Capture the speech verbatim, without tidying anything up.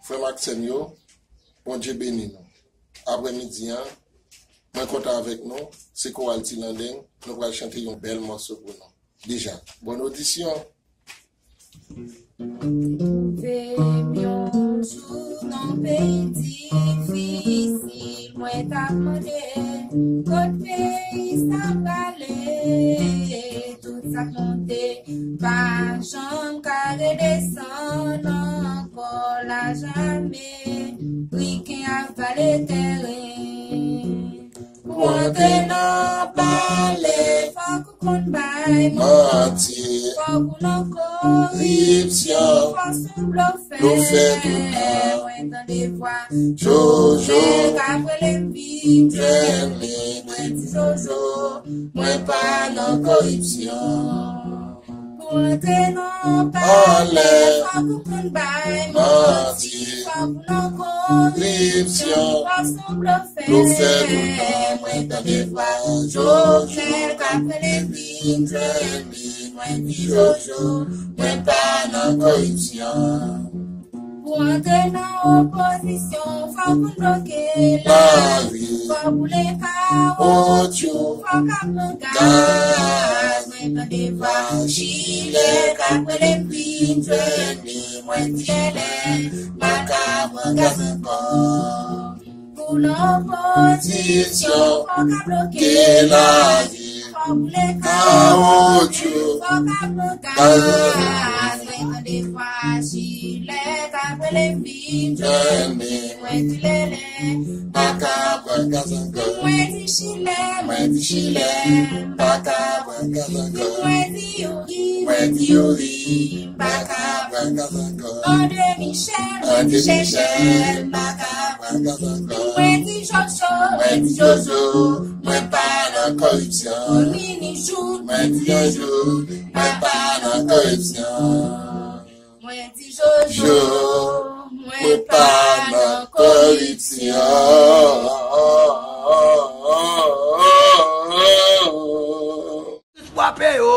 Frè m ak sè m yo, Bondye beni nou. Aprèmidi an, mwen kontan avèk nou, se koral Ti Landeng, nou pral chante yon bèl mòso pou nou. Deja, bòn odisyon. Twouve m yon jou nan peyi difisil, mwen t ap mande kot peyi sa prale. Tout sa k monte pa janm ka redesann ankò. Lajan ameriken ap vale teren. Pou antre nan palè, fòk ou konn bay manti. Fòk ou nan koripsyon. Fòk ou blofè. Blofè tout tan. Mwen tande vwa Jojo k ap rele m vin jwenn li. Mwen di Jojo, mwen pa nan koripsyon. Pou antre nan palè, fòk ou konn bay manti. Fòk ou nan koripsyon. Fòk ou blofè. Blofè tout tan. Mwen tande vwa Jovenel k ap rele vin jwenn li. Mwen di Jojo, mwen pa nan koripsyon. Pou antre nan opozisyon, fòk ou bloke lari. Fòk ou boule kawotyou, fòk ap pran gaz. Mwen tande vwa Jilè k ap rele m vin jwenn li. Mwen di lèlè, m pa ka pran gaz ankò. Pou lopozisyon, fòk ap bloke lari. Fòk boule kawotyou, fòk ap pran gaz. Mwen tande vwa Jilè k ap rele m vin jwenn li. Mwen di lèlè, m pa ka pran gaz ankò. Mwen di Jilè, mwen di Jilè, m pa ka pran gaz ankò. Mwen di Youri, mwen di Youri, m pa ka pran gaz ankò. André Michel, André Michel, m pa ka pran gaz ankò. Mwen di Jojo, mwen di Jojo, mwen pa nan koripsyon. Mini Jou, mwen di Jojo, mwen pa nan koripsyon. Mwen di Jojo, mwen pa nan koripsyon. Frape yo.